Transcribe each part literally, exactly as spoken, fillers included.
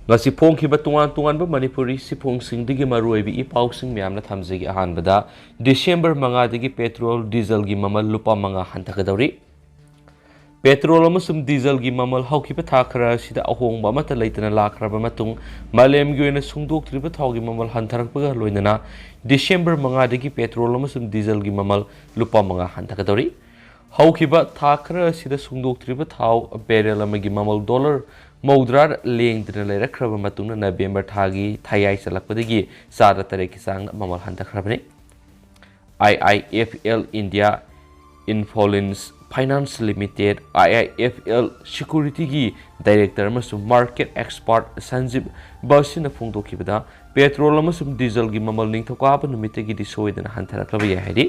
ꯉꯁꯤ ꯐꯣꯡꯈꯤꯕ ꯇꯣꯉꯥꯟ ꯇꯣꯉꯥꯟꯕ ꯃꯅꯤꯄꯨꯔꯤ ꯁꯤꯐꯣꯡꯁꯤꯡꯗꯒꯤ ꯃꯔꯨꯑꯣꯏꯕ ꯏ ꯄꯥꯎꯁꯤꯡ ꯃꯌꯥꯝꯅ ꯊꯝꯖꯒꯦ꯫ ꯑꯍꯥꯟꯕꯗ, ꯗꯤꯁꯦꯝꯕꯔ ꯃꯉꯥꯗꯒꯤ ꯄꯦꯇ꯭ꯔꯣꯜ, ꯗꯤꯖꯜꯒꯤ ꯃꯃꯜ ꯂꯨꯄꯥ ꯃꯉꯥ ꯍꯟꯊꯒꯗꯧꯔꯤ꯫ ꯄꯦꯇ꯭ꯔꯣꯜ ꯑꯃꯁꯨꯡ ꯗꯤꯖꯜꯒꯤ ꯃꯃꯜ ꯍꯧꯈꯤꯕ ꯊꯥ ꯈꯔ ꯑꯁꯤꯗ ꯑꯍꯣꯡꯕ ꯑꯃꯠꯇ ꯂꯩꯇꯅ ꯂꯥꯛꯈ꯭ꯔꯕ ꯃꯇꯨꯡ, ꯃꯥꯂꯦꯝꯒꯤ ꯑꯣꯏꯅ ꯁꯨꯡꯗꯣꯛꯇ꯭ꯔꯤꯕ ꯊꯥꯎꯒꯤ ꯃꯃꯜ ꯍꯟꯊꯔꯛꯄꯒ ꯂꯣꯏꯅꯅ ꯗꯤꯁꯦꯝꯕꯔ ꯃꯉꯥꯗꯒꯤ ꯄꯦꯇ꯭ꯔꯣꯜ ꯑꯃꯁꯨꯡ ꯗꯤꯖꯜꯒꯤ ꯃꯃꯜ ꯂꯨꯄꯥ ꯃꯉꯥ ꯍꯟꯊꯒꯗꯧꯔꯤ꯫ ꯍꯧꯈꯤꯕ ꯊꯥ ꯈꯔ ꯑꯁꯤꯗ ꯁꯨꯡꯗꯣꯛꯇ꯭ꯔꯤꯕ ꯊꯥꯎ ꯕꯦꯔꯦꯜ ꯑꯃꯒꯤ ꯃꯃꯜ ꯗꯣꯂꯔ ꯃꯧꯗ꯭ꯔꯥ ꯂꯦꯡꯗꯅ ꯂꯩꯔꯛꯈ꯭ꯔꯕ ꯃꯇꯨꯡꯗ ꯅꯕꯦꯝꯕꯔ ꯊꯥꯒꯤ ꯊꯥꯌꯥꯏ ꯆꯜꯂꯛꯄꯗꯒꯤ ꯆꯥꯗ ꯇꯔꯦꯠꯀꯤ ꯆꯥꯡꯗ ꯃꯃꯜ ꯍꯟꯊꯈ꯭ꯔꯕꯅꯤ꯫ I I F L India Influence Finance Limited, I I F L Securityꯒꯤ director ꯑꯃꯁꯨꯡ market expert ꯁꯟꯖꯤꯕ ꯕꯁꯤꯅ ꯐꯣꯡꯗꯣꯛꯈꯤꯕꯗ, ꯄꯦꯇ꯭ꯔꯣꯜ ꯑꯃꯁꯨꯡ ꯗꯤꯖꯜꯒꯤ ꯃꯃꯜ ꯅꯤꯡꯊꯧꯀꯥꯕ ꯅꯨꯃꯤꯠꯇꯒꯤꯗꯤ ꯁꯣꯏꯗꯅ ꯍꯟꯊꯔꯛꯂꯕ ꯌꯥꯏ ꯍꯥꯏꯔꯤ꯫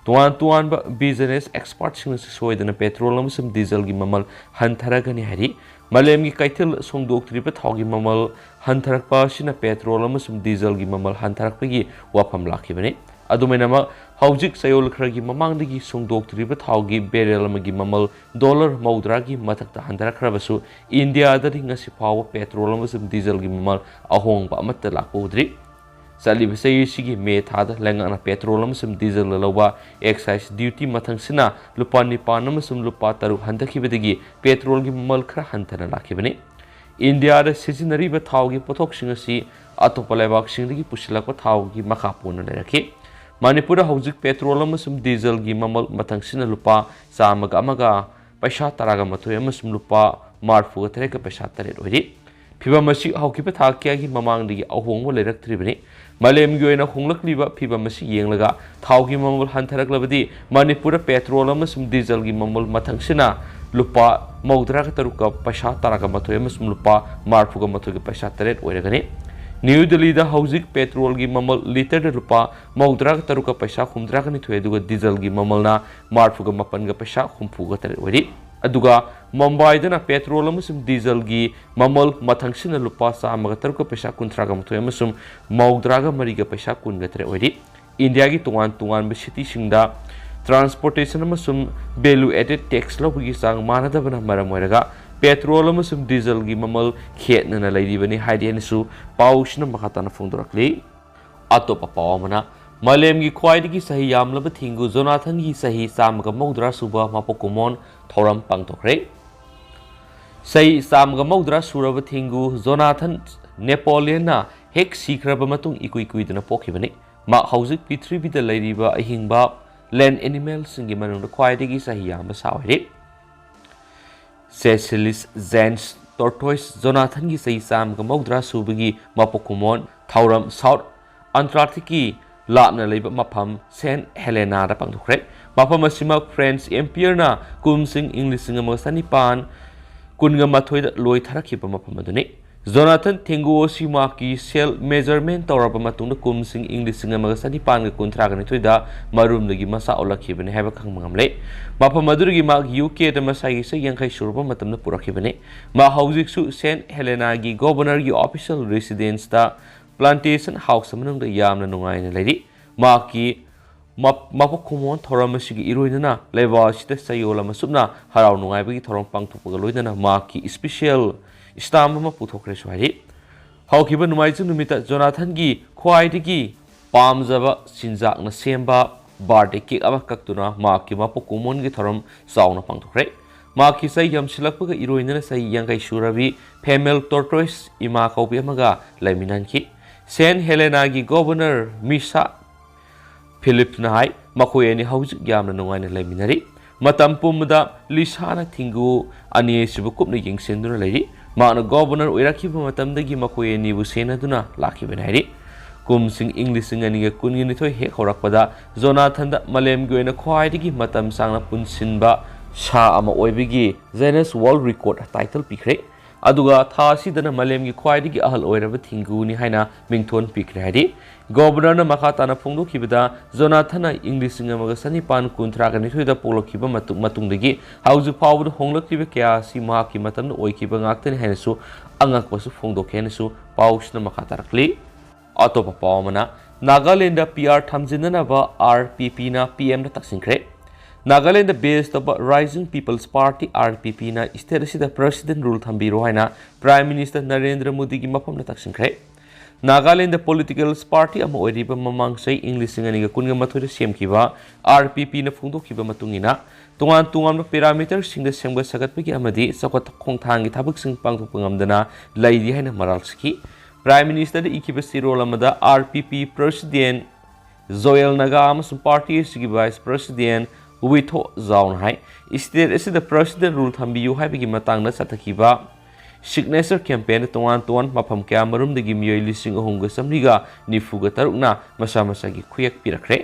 ꯇꯣꯉꯥꯟ ꯇꯣꯉꯥꯟꯕ business expertꯁꯤꯡꯅꯁꯨ ꯁꯣꯏꯗꯅ ꯄꯦꯇ꯭ꯔꯣꯜ ꯑꯃꯁꯨꯡ ꯗꯤꯖꯜꯒꯤ ꯃꯃꯜ ꯍꯟꯊꯔꯒꯅꯤ ꯍꯥꯏꯔꯤ꯫ ꯃꯥꯂꯦꯝꯒꯤ ꯀꯩꯊꯦꯜ ꯁꯣꯡꯗꯣꯛꯇ꯭ꯔꯤꯕ ꯊꯥꯎꯒꯤ ꯃꯃꯜ ꯍꯟꯊꯔꯛꯄ ꯑꯁꯤꯅ ꯄꯦꯇ꯭ꯔꯣꯜ ꯑꯃꯁꯨꯡ ꯗꯤꯖꯜꯒꯤ ꯃꯃꯜ ꯍꯟꯊꯔꯛꯄꯒꯤ ꯋꯥꯐꯝ ꯂꯥꯛꯈꯤꯕꯅꯤ꯫ ꯑꯗꯨꯃꯥꯏꯅꯃꯛ, ꯍꯧꯖꯤꯛ ꯆꯌꯣꯜ ꯈꯔꯒꯤ ꯃꯃꯥꯡꯗꯒꯤ ꯁꯣꯡꯗꯣꯛꯇ꯭ꯔꯤꯕ ꯊꯥꯎꯒꯤ ꯕꯦꯔꯦꯜ ꯑꯃꯒꯤ ꯃꯃꯜ ꯗꯣꯂꯔ ꯃꯧꯗ꯭ꯔꯥꯒꯤ ꯃꯊꯛꯇ ꯍꯟꯊꯔꯛꯈ꯭ꯔꯕꯁꯨ, ꯏꯟꯗꯤꯌꯥꯗꯗꯤ ꯉꯁꯤ ꯐꯥꯎꯕ ꯄꯦꯇ꯭ꯔꯣꯜ ꯑꯃꯁꯨꯡ ꯗꯤꯖꯜꯒꯤ ꯃꯃꯜ ꯑꯍꯣꯡꯕ ꯑꯃꯠꯇ ꯂꯥꯛꯄ ꯎꯗ꯭ꯔꯤ꯫ ꯆꯠꯂꯤꯕ ꯆꯍꯤ ꯑꯁꯤꯒꯤ ꯃꯦ ꯊꯥꯗ ꯂꯩꯉꯥꯛꯅ ꯄꯦꯇ꯭ꯔꯣꯜ ꯑꯃꯁꯨꯡ ꯗꯤꯖꯜꯗ ꯂꯧꯕ excise duty ꯃꯊꯪꯁꯤꯅ ꯂꯨꯄꯥ ꯅꯤꯄꯥꯟ ꯑꯃꯁꯨꯡ ꯂꯨꯄꯥ ꯇꯔꯨꯛ ꯍꯟꯊꯈꯤꯕꯗꯒꯤ ꯄꯦꯇ꯭ꯔꯣꯜꯒꯤ ꯃꯃꯜ ꯈꯔ ꯍꯟꯊꯅ ꯂꯥꯛꯈꯤꯕꯅꯤ꯫ ꯏꯟꯗꯤꯌꯥꯗ ꯁꯤꯖꯤꯟꯅꯔꯤꯕ ꯊꯥꯎꯒꯤ ꯄꯣꯠꯊꯣꯛꯁꯤꯡ ꯑꯁꯤ ꯑꯇꯣꯞꯄ ꯂꯩꯕꯥꯛꯁꯤꯡꯗꯒꯤ ꯄꯨꯁꯤꯜꯂꯛꯄ ꯊꯥꯎꯒꯤ ꯃꯈꯥ ꯄꯣꯟꯅ ꯂꯩꯔꯛꯈꯤ꯫ ꯃꯅꯤꯄꯨꯔꯗ ꯍꯧꯖꯤꯛ ꯄꯦꯇ꯭ꯔꯣꯜ ꯑꯃꯁꯨꯡ ꯗꯤꯖꯜꯒꯤ ꯃꯃꯜ ꯃꯊꯪꯁꯤꯅ ꯂꯨꯄꯥ ꯆꯥꯝꯃꯒ ꯑꯃꯒ ꯄꯩꯁꯥ ꯇꯔꯥꯒ ꯃꯥꯊꯣꯏ ꯑꯃꯁꯨꯡ ꯂꯨꯄꯥ ꯃꯔꯤꯐꯨꯒ ꯇꯔꯦꯠꯀ ꯄꯩꯁꯥ ꯇꯔꯦꯠ ꯑꯣꯏꯔꯤ꯫ ꯐꯤꯚꯝ ꯑꯁꯤ ꯍꯧꯈꯤꯕ ꯊꯥ ꯀꯌꯥꯒꯤ ꯃꯃꯥꯡꯗꯒꯤ ꯑꯍꯣꯡꯕ ꯂꯩꯔꯛꯇ꯭ꯔꯤꯕꯅꯤ꯫ ꯃꯥꯂꯦꯝꯒꯤ ꯑꯣꯏꯅ ꯍꯣꯡꯂꯛꯂꯤꯕ ꯐꯤꯚꯝ ꯑꯁꯤ ꯌꯦꯡꯂꯒ, ꯊꯥꯎꯒꯤ ꯃꯃꯜ ꯍꯟꯊꯔꯛꯂꯕꯗꯤ ꯃꯅꯤꯄꯨꯔꯗ ꯄꯦꯇ꯭ꯔꯣꯜ ꯑꯃꯁꯨꯡ ꯗꯤꯖꯜꯒꯤ ꯃꯃꯜ ꯃꯊꯪꯁꯤꯅ ꯂꯨꯄꯥ ꯃꯧꯗ꯭ꯔꯥꯒ ꯇꯔꯨꯛꯀ ꯄꯩꯁꯥ ꯇꯔꯥꯒ ꯃꯥꯊꯣꯏ ꯑꯃꯁꯨꯡ ꯂꯨꯄꯥ ꯃꯔꯤꯐꯨꯒ ꯃꯥꯊꯣꯏꯒ ꯄꯩꯁꯥ ꯇꯔꯦꯠ ꯑꯣꯏꯔꯒꯅꯤ꯫ ꯅ꯭ꯌꯨ ꯗꯤꯜꯂꯤꯗ ꯍꯧꯖꯤꯛ ꯄꯦꯇ꯭ꯔꯣꯜꯒꯤ ꯃꯃꯜ ꯂꯤꯇꯔꯗ ꯂꯨꯄꯥ ꯃꯧꯗ꯭ꯔꯥꯒ ꯇꯔꯨꯛꯀ ꯄꯩꯁꯥ ꯍꯨꯝꯗ꯭ꯔꯥꯒ ꯅꯤꯊꯣꯏ, ꯑꯗꯨꯒ ꯗꯤꯖꯜꯒꯤ ꯃꯃꯜꯅ ꯃꯔꯤꯐꯨꯒ ꯃꯥꯄꯟꯒ ꯄꯩꯁꯥ ꯍꯨꯝꯐꯨꯒ ꯇꯔꯦꯠ ꯑꯣꯏꯔꯤ꯫ ꯑꯗꯨꯒ ꯃꯨꯝꯕꯥꯏꯗꯅ ꯄꯦꯇ꯭ꯔꯣꯜ ꯑꯃꯁꯨꯡ ꯗꯤꯖꯜꯒꯤ ꯃꯃꯜ ꯃꯊꯪꯁꯤꯅ ꯂꯨꯄꯥ ꯆꯥꯝꯃꯒ ꯇꯔꯨꯛꯀ ꯄꯩꯁꯥ ꯀꯨꯟꯊ꯭ꯔꯥꯒ ꯃꯥꯊꯣꯏ ꯑꯃꯁꯨꯡ ꯃꯧꯗ꯭ꯔꯥꯒ ꯃꯔꯤꯒ ꯄꯩꯁꯥ ꯀꯨꯟꯒ ꯇꯔꯦꯠ ꯑꯣꯏꯔꯤ꯫ ꯏꯟꯗꯤꯌꯥꯒꯤ ꯇꯣꯉꯥꯟ ꯇꯣꯉꯥꯟꯕ ꯁꯤꯇꯤꯁꯤꯡꯗ transportation ꯑꯃꯁꯨꯡ value added tax ꯂꯧꯕꯒꯤ ꯆꯥꯡ ꯃꯥꯟꯅꯗꯕꯅ ꯃꯔꯝ ꯑꯣꯏꯔꯒ, ꯄꯦꯇ꯭ꯔꯣꯜ ꯑꯃꯁꯨꯡ ꯗꯤꯖꯜꯒꯤ ꯃꯃꯜ ꯈꯦꯠꯅꯅ ꯂꯩꯔꯤꯕꯅꯤ ꯍꯥꯏꯔꯤ ꯍꯥꯏꯅꯁꯨ ꯄꯥꯎꯁꯤꯅ ꯃꯈꯥ ꯇꯥꯅ ꯐꯣꯡꯗꯣꯔꯛꯂꯤ꯫ ꯑꯇꯣꯞꯄ ꯄꯥꯎ ꯑꯃꯅ, ꯃꯥꯂꯦꯝꯒꯤ ꯈ꯭ꯋꯥꯏꯗꯒꯤ ꯆꯍꯤ ꯌꯥꯝꯂꯕ ꯊꯦꯡꯒꯨ ꯖꯣꯅꯥꯊꯟꯒꯤ ꯆꯍꯤ ꯆꯥꯝꯃꯒ ꯃꯧꯗ꯭ꯔꯥ ꯁꯨꯕ ꯃꯄꯣꯛ ꯀꯨꯝꯑꯣꯟ ꯊꯧꯔꯝ ꯄꯥꯡꯊꯣꯛꯈ꯭ꯔꯦ꯫ ꯆꯍꯤ ꯆꯥꯝꯃꯒ ꯃꯧꯗ꯭ꯔꯥ ꯁꯨꯔꯕ ꯊꯦꯡꯒꯨ ꯖꯣꯅꯥꯊꯟ ꯅꯦꯄꯣꯂꯤꯌꯟꯅ ꯍꯦꯛ ꯁꯤꯈ꯭ꯔꯕ ꯃꯇꯨꯡ ꯏꯀꯨꯏ ꯀꯨꯏꯗꯅ ꯄꯣꯛꯈꯤꯕꯅꯤ꯫ ꯃꯍꯥꯛ ꯍꯧꯖꯤꯛ ꯄ꯭ꯔꯤꯊꯤꯕꯤꯗ ꯂꯩꯔꯤꯕ ꯑꯍꯤꯡꯕ ꯂꯦꯟ ꯑꯦꯅꯤꯃꯦꯜꯁꯤꯡꯒꯤ ꯃꯅꯨꯡꯗ ꯈ꯭ꯋꯥꯏꯗꯒꯤ ꯆꯍꯤ ꯌꯥꯝꯕ ꯁꯥ ꯑꯣꯏꯔꯤ꯫ ꯁꯦꯁꯤꯂꯤꯁ ꯖꯦꯟꯁ ꯇꯣꯔꯇꯣꯏꯁ ꯖꯣꯅꯥꯊꯟꯒꯤ ꯆꯍꯤ ꯆꯥꯝꯃꯒ ꯃꯧꯗ꯭ꯔꯥ ꯁꯨꯕꯒꯤ ꯃꯄꯣꯛ ꯀꯨꯝꯑꯣꯟ ꯊꯧꯔꯝ ꯁꯥꯎꯠ ꯑꯟꯇꯥꯔꯛꯇꯤꯛꯀꯤ ꯂꯥꯞꯅ ꯂꯩꯕ ꯃꯐꯝ ꯁꯦꯟ ꯍꯦꯂꯦꯅꯥꯗ ꯄꯥꯡꯊꯣꯛꯈ꯭ꯔꯦ꯫ ꯃꯐꯝ ꯑꯁꯤꯃꯛ ꯐ꯭ꯔꯦꯟꯁ ꯑꯦꯝꯄꯤꯌꯔꯅ ꯀꯨꯝꯁꯤꯡ ꯏꯪ ꯂꯤꯁꯤꯡ ꯑꯃꯒ ꯆꯅꯤꯄꯥꯟ ꯀꯨꯟꯒ ꯃꯥꯊꯣꯏꯗ ꯂꯣꯏꯊꯔꯛꯈꯤꯕ ꯃꯐꯝ ꯑꯗꯨꯅꯤ꯫ ꯖꯣꯅꯥꯊꯟ ꯊꯦꯡꯒꯨ ꯑꯁꯤ ꯃꯍꯥꯛꯀꯤ ꯁꯦꯜ ꯃꯦꯖꯔꯃꯦꯟ ꯇꯧꯔꯕ ꯃꯇꯨꯡꯗ ꯀꯨꯝꯁꯤꯡ ꯏꯪ ꯂꯤꯁꯤꯡ ꯑꯃꯒ ꯆꯅꯤꯄꯥꯟꯒ ꯀꯨꯟꯊ꯭ꯔꯥꯒ ꯅꯤꯊꯣꯏꯗ ꯃꯔꯨꯝꯗꯒꯤ ꯃꯆꯥ ꯑꯣꯜꯂꯛꯈꯤꯕꯅꯤ ꯍꯥꯏꯕ ꯈꯪꯕ ꯉꯝꯂꯦ꯫ ꯃꯐꯝ ꯑꯗꯨꯗꯒꯤ ꯃꯍꯥꯛ ꯌꯨ ꯀꯦꯗ ꯃꯁꯥꯒꯤ ꯆꯍꯤ ꯌꯥꯡꯈꯩ ꯁꯨꯔꯕ ꯃꯇꯝꯗ ꯄꯨꯔꯛꯈꯤꯕꯅꯤ꯫ ꯃꯍꯥꯛ ꯍꯧꯖꯤꯛꯁꯨ ꯁꯦꯟ ꯍꯦꯂꯦꯅꯥꯒꯤ ꯒꯣꯕꯔꯅꯔꯒꯤ ꯑꯣꯐꯤꯁꯤꯌꯦꯜ ꯔꯦꯁꯤꯗꯦꯟꯁꯇ ꯄ꯭ꯂꯥꯟꯇꯦꯁꯟ ꯍꯥꯎꯁ ꯃꯅꯨꯡꯗ ꯌꯥꯝꯅ ꯅꯨꯡꯉꯥꯏꯅ ꯂꯩꯔꯤ꯫ ꯃꯍꯥꯛꯀꯤ ꯃꯞ-, ꯃꯄꯣꯛ ꯀꯨꯝꯑꯣꯟ ꯊꯧꯔꯝ ꯑꯁꯤꯒꯤ ꯏꯔꯣꯏꯅꯅ ꯂꯩꯕꯥꯛ ꯑꯁꯤꯗ ꯆꯌꯣꯜ ꯑꯃ ꯆꯨꯞꯅ ꯍꯔꯥꯎ ꯅꯨꯡꯉꯥꯏꯕꯒꯤ ꯊꯧꯔꯝ ꯄꯥꯡꯊꯣꯛꯄꯒ ꯂꯣꯏꯅꯅ ꯃꯍꯥꯛꯀꯤ ꯏꯁꯄꯤꯁꯤꯌꯦꯜ ꯁ꯭ꯇꯥꯝ ꯑꯃ ꯄꯨꯊꯣꯛꯈ꯭ꯔꯦꯁꯨ ꯍꯥꯏꯔꯤ꯫ ꯍꯧꯈꯤꯕ ꯅꯣꯡꯃꯥꯏꯖꯤꯡ ꯅꯨꯃꯤꯠꯇ ꯖꯣꯅꯥꯊꯟꯒꯤ ꯈ꯭ꯋꯥꯏꯗꯒꯤ ꯄꯥꯝꯖꯕ ꯆꯤꯟꯖꯥꯛꯅ ꯁꯦꯝꯕ ꯕꯥꯔꯗꯦ ꯀꯦꯛ ꯑꯃ ꯀꯛꯇꯨꯅ ꯃꯍꯥꯛꯀꯤ ꯃꯄꯣꯛ ꯀꯨꯝꯑꯣꯟꯒꯤ ꯊꯧꯔꯝ ꯆꯥꯎꯅ ꯄꯥꯡꯊꯣꯛꯈ꯭ꯔꯦ꯫ ꯃꯍꯥꯛꯀꯤ ꯆꯍꯤ ꯌꯥꯝꯁꯤꯜꯂꯛꯄꯒ ꯏꯔꯣꯏꯅꯅ ꯆꯍꯤ ꯌꯥꯡꯈꯩ ꯁꯨꯔꯕꯤ ꯐꯦꯃꯦꯜ ꯇꯣꯔꯇꯣꯏꯁ ꯏꯃꯥ ꯀꯧꯕꯤ ꯑꯃꯒ ꯂꯩꯃꯤꯟꯅꯍꯟꯈꯤ꯫ ꯁꯦꯟ ꯍꯦꯂꯦꯅꯥꯒꯤ ꯒꯣꯕꯔꯅꯔ ꯃꯤꯁꯥ ꯐꯤꯂꯤꯞꯅ ꯍꯥꯏ, ꯃꯈꯣꯏ ꯑꯅꯤ ꯍꯧꯖꯤꯛ ꯌꯥꯝꯅ ꯅꯨꯡꯉꯥꯏꯅ ꯂꯩꯃꯤꯟꯅꯔꯤ꯫ ꯃꯇꯝ ꯄꯨꯝꯕꯗ ꯂꯤꯁꯥꯅ ꯊꯤꯡꯒꯨ ꯑꯅꯤ ꯑꯁꯤꯕꯨ ꯀꯨꯞꯅ ꯌꯦꯡꯁꯤꯟꯗꯨꯅ ꯂꯩꯔꯤ꯫ ꯃꯍꯥꯛꯅ ꯒꯣꯕꯔꯅꯔ ꯑꯣꯏꯔꯛꯈꯤꯕ ꯃꯇꯝꯗꯒꯤ ꯃꯈꯣꯏ ꯑꯅꯤꯕꯨ ꯁꯦꯟꯅꯗꯨꯅ ꯂꯥꯛꯈꯤꯕꯅꯤ ꯍꯥꯏꯔꯤ꯫ ꯀꯨꯝꯁꯤꯡ ꯏꯪ ꯂꯤꯁꯤꯡ ꯑꯅꯤꯒ ꯀꯨꯟꯒ ꯅꯤꯊꯣꯏ ꯍꯦꯛ ꯍꯧꯔꯛꯄꯗ ꯖꯣꯅꯥꯊꯟꯗ ꯃꯥꯂꯦꯝꯒꯤ ꯑꯣꯏꯅ ꯈ꯭ꯋꯥꯏꯗꯒꯤ ꯃꯇꯝ ꯁꯥꯡꯅ ꯄꯨꯟꯁꯤꯟꯕ ꯁꯥ ꯑꯃ ꯑꯣꯏꯕꯒꯤ Guinness World Record title ꯄꯤꯈ꯭ꯔꯦ꯫ ꯑꯗꯨꯒ ꯊꯥ ꯑꯁꯤꯗꯅ ꯃꯥꯂꯦꯝꯒꯤ ꯈ꯭ꯋꯥꯏꯗꯒꯤ ꯑꯍꯜ ꯑꯣꯏꯔꯕ ꯊꯤꯡꯒꯨꯅꯤ ꯍꯥꯏꯅ ꯃꯤꯡꯊꯣꯟ ꯄꯤꯈ꯭ꯔꯦ ꯍꯥꯏꯔꯤ꯫ ꯒꯣꯕꯔꯅꯔꯅ ꯃꯈꯥ ꯇꯥꯅ ꯐꯣꯡꯗꯣꯛꯈꯤꯕꯗ, ꯖꯣꯅꯥꯊꯟꯅ ꯏꯪ ꯂꯤꯁꯤꯡ ꯑꯃꯒ ꯆꯅꯤꯄꯥꯟ ꯀꯨꯟꯊ꯭ꯔꯥꯒ ꯅꯤꯊꯣꯏꯗ ꯄꯣꯛꯂꯛꯈꯤꯕ ꯃꯇꯨꯡ-, ꯃꯇꯨꯡꯗꯒꯤ ꯍꯧꯖꯤꯛ ꯐꯥꯎꯕꯗ ꯍꯣꯡꯂꯛꯂꯤꯕ ꯀꯌꯥ ꯑꯁꯤ ꯃꯍꯥꯛꯀꯤ ꯃꯇꯝꯗ ꯑꯣꯏꯈꯤꯕ ꯉꯥꯛꯇꯅꯤ ꯍꯥꯏꯅꯁꯨ ꯑꯉꯛꯄꯁꯨ ꯐꯣꯡꯗꯣꯛꯈꯤ ꯍꯥꯏꯅꯁꯨ ꯄꯥꯎꯁꯤꯅ ꯃꯈꯥ ꯇꯥꯔꯛꯂꯤ꯫ ꯑꯇꯣꯞꯄ ꯄꯥꯎ ꯑꯃꯅ, ꯅꯥꯒꯥꯂꯦꯟꯗ ꯄꯤ ꯑꯥꯔ ꯊꯝꯖꯤꯟꯅꯅꯕ ꯑꯥꯔ ꯄꯤ ꯄꯤꯅ ꯄꯤ ꯑꯦꯝꯗ ꯇꯛꯁꯤꯟꯈ꯭ꯔꯦ꯫ ꯅꯥꯒꯥꯂꯦꯟꯗ ꯕꯦꯁ ꯇꯧꯕ Rising People's Party, R P P, ꯅ ꯁ꯭ꯇꯦꯠ ꯑꯁꯤꯗ ꯄ꯭ꯔꯦꯁꯤꯗꯦꯟ ꯔꯨꯜ ꯊꯝꯕꯤꯔꯣ ꯍꯥꯏꯅ ꯄ꯭ꯔꯥꯏꯝ ꯃꯤꯅꯤꯁꯇꯔ ꯅꯔꯦꯟꯗ꯭ꯔ ꯃꯣꯗꯤꯒꯤ ꯃꯐꯝꯗ ꯇꯛꯁꯤꯟꯈ꯭ꯔꯦ꯫ ꯅꯥꯒꯥꯂꯦꯟꯗ ꯄꯣꯂꯤꯇꯤꯀꯦꯜ ꯄꯥꯔꯇꯤ ꯑꯃ ꯑꯣꯏꯔꯤꯕ ꯃꯃꯥꯡ ꯆꯍꯤ ꯏꯪ ꯂꯤꯁꯤꯡ ꯑꯅꯤꯒ ꯀꯨꯟꯒ ꯃꯥꯊꯣꯏꯗ ꯁꯦꯝꯈꯤꯕ R P P ꯅ ꯐꯣꯡꯗꯣꯛꯈꯤꯕ ꯃꯇꯨꯡ ꯏꯟꯅ, ꯇꯣꯉꯥꯟ ꯇꯣꯉꯥꯟꯕ ꯄꯦꯔꯥꯃꯤꯇꯔꯁꯤꯡꯗ ꯁꯦꯝꯒꯠ ꯁꯥꯒꯠꯄꯒꯤ ꯑꯃꯗꯤ ꯆꯥꯎꯈꯠ ꯈꯣꯡꯊꯥꯡꯒꯤ ꯊꯕꯛꯁꯤꯡ ꯄꯥꯡꯊꯣꯛꯄ ꯉꯝꯗꯅ ꯂꯩꯔꯤ ꯍꯥꯏꯅ ꯃꯔꯥꯜ ꯁꯤꯈꯤ꯫ ꯄ꯭ꯔꯥꯏꯝ ꯃꯤꯅꯤꯁꯇꯔꯗ ꯏꯈꯤꯕ ꯆꯦꯔꯣꯜ ꯑꯃꯗ R P P president Joel ꯅꯒꯥ ꯑꯃꯁꯨꯡ ꯄꯥꯔꯇꯤ ꯑꯁꯤꯒꯤ ꯚꯥꯏꯁ ꯄ꯭ꯔꯦꯁꯤꯗꯦꯟ ꯋꯤꯊꯣ ꯖꯥꯎꯅ ꯍꯥꯏ, ꯁ꯭ꯇꯦꯠ ꯑꯁꯤꯗ ꯄ꯭ꯔꯦꯁꯤꯗꯦꯟ ꯔꯨꯜ ꯊꯝꯕꯤꯌꯨ ꯍꯥꯏꯕꯒꯤ ꯃꯇꯥꯡꯗ ꯆꯠꯊꯈꯤꯕ ꯁꯤꯒꯅꯦꯆꯔ ꯀꯦꯝꯄꯦꯟꯗ ꯇꯣꯉꯥꯟ ꯇꯣꯉꯥꯟ ꯃꯐꯝ ꯀꯌꯥ ꯃꯔꯨꯝꯗꯒꯤ ꯃꯤꯑꯣꯏ ꯂꯤꯁꯤꯡ ꯑꯍꯨꯝꯒ ꯆꯥꯃꯔꯤꯒ ꯅꯤꯐꯨꯒ ꯇꯔꯨꯛꯅ ꯃꯁꯥ ꯃꯁꯥꯒꯤ ꯈꯨꯌꯦꯛ ꯄꯤꯔꯛꯈ꯭ꯔꯦ꯫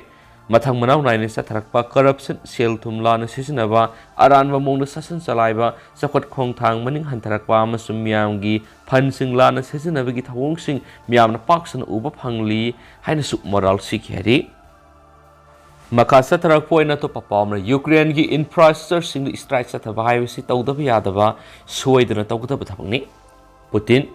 ꯃꯊꯪ ꯃꯅꯥꯎ ꯅꯥꯏꯅ ꯆꯠꯊꯔꯛꯄ ꯀꯔꯞꯁꯟ, ꯁꯦꯜ ꯊꯨꯝ ꯂꯥꯟꯅ ꯁꯤꯖꯤꯟꯅꯕ, ꯑꯔꯥꯟꯕ ꯃꯑꯣꯡꯗ ꯁꯥꯁꯟ ꯆꯂꯥꯏꯕ, ꯆꯥꯎꯈꯠ ꯈꯣꯡꯊꯥꯡ ꯃꯅꯤꯡ ꯍꯟꯊꯔꯛꯄ ꯑꯃꯁꯨꯡ ꯃꯤꯌꯥꯝꯒꯤ ꯐꯟꯁꯤꯡ ꯂꯥꯟꯅ ꯁꯤꯖꯤꯟꯅꯕꯒꯤ ꯊꯧꯑꯣꯡꯁꯤꯡ ꯃꯤꯌꯥꯝꯅ ꯄꯥꯛ ꯁꯟꯅ ꯎꯕ ꯐꯪꯂꯤ ꯍꯥꯏꯅꯁꯨ ꯃꯔꯥꯜ ꯁꯤꯈꯤ ꯍꯥꯏꯔꯤ꯫ ꯃꯈꯥ ꯆꯠꯊꯔꯛꯄ ꯑꯣꯏꯅ ꯑꯇꯣꯞꯄ ꯄꯥꯎ ꯑꯃꯅ, ꯌꯨꯀ꯭ꯔꯦꯟꯒꯤ ꯏꯟꯐ꯭ꯔꯥꯁ꯭ꯇ꯭ꯔꯛꯆꯔꯁꯤꯡꯗ ꯁ꯭ꯇ꯭ꯔꯥꯏꯛ ꯆꯠꯊꯕ ꯍꯥꯏꯕꯁꯤ ꯇꯧꯗꯕ ꯌꯥꯗꯕ, ꯁꯣꯏꯗꯅ ꯇꯧꯒꯗꯕ ꯊꯕꯛꯅꯤ꯫ ꯄꯨꯇꯤꯟ꯫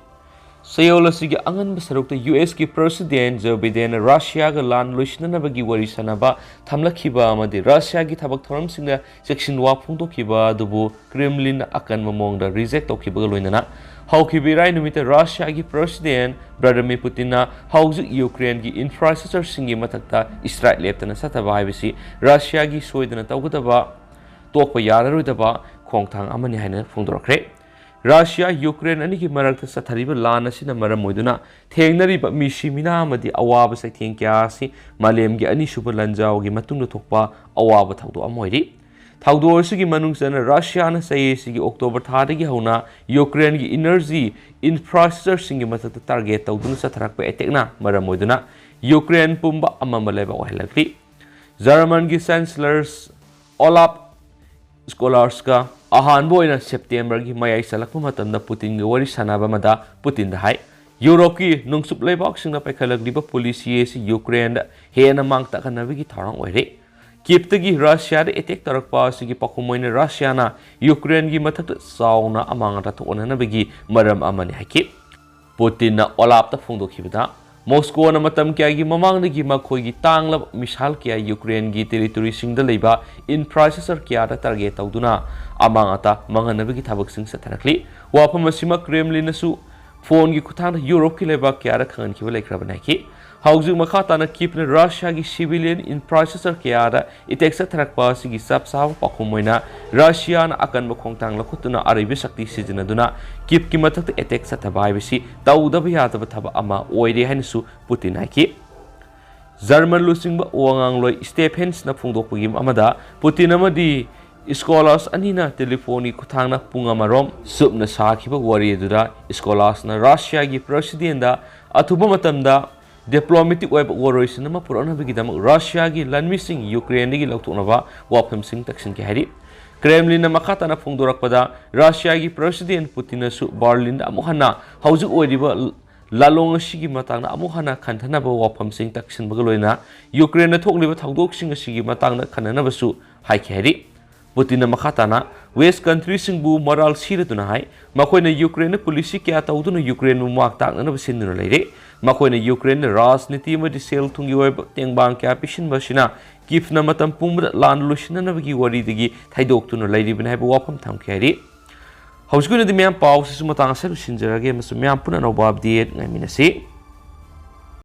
ꯆꯌꯣꯜ ꯑꯁꯤꯒꯤ ꯑꯉꯟꯕ ꯁꯔꯨꯛꯇ ꯌꯨ ꯑꯦꯁꯀꯤ ꯄ꯭ꯔꯦꯁꯤꯗꯦꯟ ꯖꯣ ꯕꯤꯗꯦꯟꯅ ꯔꯁꯤꯌꯥꯒ ꯂꯥꯟ ꯂꯣꯏꯁꯤꯟꯅꯅꯕꯒꯤ ꯋꯥꯔꯤ ꯁꯥꯅꯕ ꯊꯝꯂꯛꯈꯤꯕ ꯑꯃꯗꯤ ꯔꯁꯤꯌꯥꯒꯤ ꯊꯕꯛ ꯊꯧꯔꯝꯁꯤꯡꯗ ꯆꯦꯛꯁꯤꯟꯋꯥ ꯐꯣꯡꯗꯣꯛꯈꯤꯕ ꯑꯗꯨꯕꯨ ꯀ꯭ꯔꯦꯝꯂꯤꯟꯅ ꯑꯀꯟꯕ ꯃꯑꯣꯡꯗ ꯔꯤꯖꯦꯛ ꯇꯧꯈꯤꯕꯒ ꯂꯣꯏꯅꯅ, ꯍꯧꯈꯤꯕ ꯏꯔꯥꯏ ꯅꯨꯃꯤꯠꯇ ꯔꯁꯤꯌꯥꯒꯤ ꯄ꯭ꯔꯦꯁꯤꯗꯦꯟ ꯚ꯭ꯂꯥꯗꯤꯃꯤꯔ ꯄꯨꯇꯤꯟꯅ ꯍꯧꯖꯤꯛ ꯌꯨꯀ꯭ꯔꯦꯟꯒꯤ ꯏꯟꯐ꯭ꯔꯥꯁ꯭ꯇ꯭ꯔꯛꯆꯔꯁꯤꯡꯒꯤ ꯃꯊꯛꯇ ꯁ꯭ꯇ꯭ꯔꯥꯏꯛ ꯂꯦꯞꯇꯅ ꯆꯠꯊꯕ ꯍꯥꯏꯕꯁꯤ ꯔꯁꯤꯌꯥꯒꯤ ꯁꯣꯏꯗꯅ ꯇꯧꯒꯗꯕ, ꯇꯣꯛꯄ ꯌꯥꯔꯔꯣꯏꯗꯕ ꯈꯣꯡꯊꯥꯡ ꯑꯃꯅꯤ ꯍꯥꯏꯅ ꯐꯣꯡꯗꯣꯔꯛꯈ꯭ꯔꯦ꯫ ꯔꯁꯤꯌꯥ ꯌꯨꯀ꯭ꯔꯦꯟ ꯑꯅꯤꯒꯤ ꯃꯔꯛꯇ ꯆꯠꯊꯔꯤꯕ ꯂꯥꯟ ꯑꯁꯤꯅ ꯃꯔꯝ ꯑꯣꯏꯗꯨꯅ ꯊꯦꯡꯅꯔꯤꯕ ꯃꯤꯁꯤ ꯃꯤꯅꯥ ꯑꯃꯗꯤ ꯑꯋꯥꯕ ꯆꯩꯊꯦꯡ ꯀꯌꯥ ꯑꯁꯤ ꯃꯥꯂꯦꯝꯒꯤ ꯑꯅꯤꯁꯨꯕ ꯂꯥꯟꯖꯥꯎꯒꯤ ꯃꯇꯨꯡꯗ ꯊꯣꯛꯄ ꯑꯋꯥꯕ ꯊꯧꯗꯣꯛ ꯑꯃ ꯑꯣꯏꯔꯤ꯫ ꯊꯧꯗꯣꯛ ꯑꯁꯤꯒꯤ ꯃꯅꯨꯡ ꯆꯟꯅ ꯔꯁꯤꯌꯥꯅ ꯆꯍꯤ ꯑꯁꯤꯒꯤ ꯑꯣꯛꯇꯣꯕꯔ ꯊꯥꯗꯒꯤ ꯍꯧꯅ ꯌꯨꯀ꯭ꯔꯦꯟꯒꯤ ꯏꯅꯔꯖꯤ ꯏꯟꯐ꯭ꯔꯥꯁ꯭ꯇ꯭ꯔꯛꯆꯔꯁꯤꯡꯒꯤ ꯃꯊꯛꯇ ꯇꯥꯔꯒꯦꯠ ꯇꯧꯗꯨꯅ ꯆꯠꯊꯔꯛꯄ ꯑꯦꯇꯦꯛꯅ ꯃꯔꯝ ꯑꯣꯏꯗꯨꯅ ꯌꯨꯀ꯭ꯔꯦꯟ ꯄꯨꯝꯕ ꯑꯃꯝꯕ ꯂꯩꯕꯥꯛ ꯑꯣꯏꯍꯜꯂꯛꯂꯤ꯫ ꯖꯔꯃꯟꯒꯤ ꯆꯥꯟꯁꯦꯂꯔ ꯑꯣꯂꯥꯞ ꯁ꯭ꯀꯣꯂꯥꯔꯁꯀ ꯑꯍꯥꯟꯕ ꯑꯣꯏꯅ ꯁꯦꯞꯇꯦꯝꯕꯔꯒꯤ ꯃꯌꯥꯏ ꯆꯜꯂꯛꯄ ꯃꯇꯝꯗ ꯄꯨꯇꯤꯟꯒ ꯋꯥꯔꯤ ꯁꯥꯅꯕ ꯑꯃꯗ ꯄꯨꯇꯤꯟꯗ ꯍꯥꯏ, ꯌꯨꯔꯣꯞꯀꯤ ꯅꯣꯡꯆꯨꯞ ꯂꯩꯕꯥꯛꯁꯤꯡꯅ ꯄꯥꯏꯈꯠꯂꯛꯂꯤꯕ ꯄꯣꯂꯤꯁꯤ ꯑꯁꯤ ꯌꯨꯀ꯭ꯔꯦꯟꯗ ꯍꯦꯟꯅ ꯃꯥꯡ ꯇꯥꯛꯍꯟꯅꯕꯒꯤ ꯊꯧꯔꯥꯡ ꯑꯣꯏꯔꯦ꯫ ꯀꯤꯞꯇꯒꯤ ꯔꯁꯤꯌꯥꯗ ꯑꯦꯇꯦꯛ ꯇꯧꯔꯛꯄ ꯑꯁꯤꯒꯤ ꯄꯥꯎꯈꯨꯝ ꯑꯣꯏꯅ ꯔꯁꯤꯌꯥꯅ ꯌꯨꯀ꯭ꯔꯦꯟꯒꯤ ꯃꯊꯛꯇ ꯆꯥꯎꯅ ꯑꯃꯥꯡ ꯑꯇꯥ ꯊꯣꯛꯍꯟꯅꯕꯒꯤ ꯃꯔꯝ ꯑꯃꯅꯤ ꯍꯥꯏꯈꯤ꯫ ꯄꯨꯇꯤꯟꯅ ꯑꯣꯂꯥꯞꯇ ꯐꯣꯡꯗꯣꯛꯈꯤꯕꯗ, ꯃꯣꯁꯀꯣꯅ ꯃꯇꯝ ꯀꯌꯥꯒꯤ ꯃꯃꯥꯡꯗꯒꯤ ꯃꯈꯣꯏꯒꯤ ꯇꯥꯡꯂꯕ ꯃꯤꯁꯥꯏꯜ ꯀꯌꯥ ꯌꯨꯀ꯭ꯔꯦꯟꯒꯤ ꯇꯦꯔꯤꯇꯣꯔꯤꯁꯤꯡꯗ ꯂꯩꯕ ꯏꯟꯐ꯭ꯔꯥꯁ꯭ꯇ꯭ꯔꯛꯆꯔ ꯀꯌꯥꯗ ꯇꯥꯔꯒꯦꯠ ꯇꯧꯗꯨꯅ ꯑꯃꯥꯡ ꯑꯇꯥ ꯃꯥꯡꯍꯟꯅꯕꯒꯤ ꯊꯕꯛꯁꯤꯡ ꯆꯠꯊꯔꯛꯂꯤ꯫ ꯋꯥꯐꯝ ꯑꯁꯤꯃꯛ ꯀ꯭ꯔꯦꯝꯂꯤꯟꯅꯁꯨ ꯐꯣꯟꯒꯤ ꯈꯨꯠꯊꯥꯡꯗ ꯌꯨꯔꯣꯞꯀꯤ ꯂꯩꯕꯥꯛ ꯀꯌꯥꯗ ꯈꯪꯍꯟꯈꯤꯕ ꯂꯩꯈ꯭ꯔꯕꯅꯤ ꯍꯥꯏꯈꯤ꯫ ꯍꯧꯖꯤꯛ ꯃꯈꯥ ꯇꯥꯅ ꯀꯤꯞꯅ ꯔꯁꯤꯌꯥꯒꯤ ꯁꯤꯚꯤꯂꯤꯌꯟ ꯏꯟꯐ꯭ꯔꯥꯁ꯭ꯇ꯭ꯔꯛꯆꯔ ꯀꯌꯥꯗ ꯑꯦꯇꯦꯛ ꯆꯠꯊꯔꯛꯄ ꯑꯁꯤꯒꯤ ꯆꯞ ꯆꯥꯕ ꯄꯥꯎꯈꯨꯝ ꯑꯣꯏꯅ ꯔꯁꯤꯌꯥꯅ ꯑꯀꯟꯕ ꯈꯣꯡꯊꯥꯡ ꯂꯧꯈꯠꯇꯨꯅ ꯑꯔꯩꯕ ꯁꯛꯇꯤ ꯁꯤꯖꯤꯟꯅꯗꯨꯅ ꯀꯤꯞꯀꯤ ꯃꯊꯛꯇ ꯑꯦꯇꯦꯛ ꯆꯠꯊꯕ ꯍꯥꯏꯕꯁꯤ ꯇꯧꯗꯕ ꯌꯥꯗꯕ ꯊꯕꯛ ꯑꯃ ꯑꯣꯏꯔꯦ ꯍꯥꯏꯅꯁꯨ ꯄꯨꯇꯤꯟ ꯍꯥꯏꯈꯤ꯫ ꯖꯔꯃꯟ ꯂꯨꯆꯤꯡꯕ ꯋꯥꯉꯥꯡꯂꯣꯏ ꯁ꯭ꯇꯦꯐꯦꯟꯁꯅ ꯐꯣꯡꯗꯣꯛꯄꯒꯤ ꯑꯃꯗ ꯄꯨꯇꯤꯟ ꯑꯃꯗꯤ ꯁ꯭ꯀꯣꯂꯥꯁ ꯑꯅꯤꯅ ꯇꯦꯂꯤꯐꯣꯟꯒꯤ ꯈꯨꯠꯊꯥꯡꯅ ꯄꯨꯡ ꯑꯃꯔꯣꯝ ꯆꯨꯞꯅ ꯁꯥꯈꯤꯕ ꯋꯥꯔꯤ ꯑꯗꯨꯗ ꯁ꯭ꯀꯣꯂꯥꯁꯅ ꯔꯁꯤꯌꯥꯒꯤ ꯄ꯭ꯔꯦꯁꯤꯗꯦꯟꯗ ꯑꯊꯨꯕ ꯃꯇꯝꯗ ꯗꯤꯄ꯭ꯂꯣꯃꯦꯇꯤꯛ ꯑꯣꯏꯕ ꯋꯥꯔꯣꯏꯁꯤꯟ ꯑꯃ ꯄꯨꯔꯛꯅꯕꯒꯤꯗꯃꯛ ꯔꯁꯤꯌꯥꯒꯤ ꯂꯥꯟꯃꯤꯁꯤꯡ ꯌꯨꯀ꯭ꯔꯦꯟꯗꯒꯤ ꯂꯧꯊꯣꯛꯅꯕ ꯋꯥꯐꯝꯁꯤꯡ ꯇꯛꯁꯤꯟꯈꯤ ꯍꯥꯏꯔꯤ꯫ ꯀ꯭ꯔꯦꯝꯂꯤꯟꯅ ꯃꯈꯥ ꯇꯥꯅ ꯐꯣꯡꯗꯣꯔꯛꯄꯗ ꯔꯁꯤꯌꯥꯒꯤ ꯄ꯭ꯔꯦꯁꯤꯗꯦꯟ ꯄꯨꯇꯤꯟꯅꯁꯨ ꯕꯔꯂꯤꯟꯗ ꯑꯃꯨꯛ ꯍꯟꯅ ꯍꯧꯖꯤꯛ ꯑꯣꯏꯔꯤꯕ ꯂꯥꯂꯣꯡ ꯑꯁꯤꯒꯤ ꯃꯇꯥꯡꯗ ꯑꯃꯨꯛ ꯍꯟꯅ ꯈꯟꯊꯅꯕ ꯋꯥꯐꯝꯁꯤꯡ ꯇꯛꯁꯤꯟꯕꯒ ꯂꯣꯏꯅꯅ ꯌꯨꯀ꯭ꯔꯦꯟꯗ ꯊꯣꯛꯂꯤꯕ ꯊꯧꯗꯣꯛꯁꯤꯡ ꯑꯁꯤꯒꯤ ꯃꯇꯥꯡꯗ ꯈꯟꯅꯅꯕꯁꯨ ꯍꯥꯏꯈꯤ ꯍꯥꯏꯔꯤ꯫ ꯄꯨꯇꯤꯟꯅ ꯃꯈꯥ ꯇꯥꯅ ꯋꯦꯁ ꯀꯟꯇ꯭ꯔꯤꯁꯤꯡꯕꯨ ꯃꯔꯥꯜ ꯁꯤꯔꯗꯨꯅ ꯍꯥꯏ, ꯃꯈꯣꯏꯅ ꯌꯨꯀ꯭ꯔꯦꯟꯗ ꯄꯨꯂꯤꯁꯤ ꯀꯌꯥ ꯇꯧꯗꯨꯅ ꯌꯨꯀ꯭ꯔꯦꯟꯕꯨ ꯃꯥꯛ ꯇꯥꯛꯅꯅꯕ ꯁꯤꯟꯗꯨꯅ ꯂꯩꯔꯦ꯫ ꯃꯈꯣꯏꯅ ꯌꯨꯀ꯭ꯔꯦꯟꯗ ꯔꯥꯖꯅꯤꯇꯤ ꯑꯃꯗꯤ ꯁꯦꯜ ꯊꯨꯝꯒꯤ ꯑꯣꯏꯕ ꯇꯦꯡꯕꯥꯡ ꯀꯌꯥ ꯄꯤꯁꯤꯟꯕ ꯑꯁꯤꯅ ꯀꯤꯐꯅ ꯃꯇꯝ ꯄꯨꯝꯕꯗ ꯂꯥꯟ ꯂꯣꯏꯁꯤꯟꯅꯅꯕꯒꯤ ꯋꯥꯔꯤꯗꯒꯤ ꯊꯩꯗꯣꯛꯇꯨꯅ ꯂꯩꯔꯤꯕꯅꯤ ꯍꯥꯏꯕ ꯋꯥꯐꯝ ꯊꯝꯈꯤ ꯍꯥꯏꯔꯤ꯫ ꯍꯧꯖꯤꯛꯀꯤ ꯑꯣꯏꯅꯗꯤ ꯃꯌꯥꯝ ꯄꯥꯎꯁꯤꯁꯨ ꯃꯇꯥꯡ ꯑꯁꯤꯗ ꯂꯣꯏꯁꯤꯟꯖꯔꯒꯦ ꯑꯃꯁꯨꯡ ꯃꯌꯥꯝ ꯄꯨꯟꯅ ꯑꯅꯧꯕ ꯑꯞꯗꯦꯠ ꯉꯥꯏꯃꯤꯟꯅꯁꯤ꯫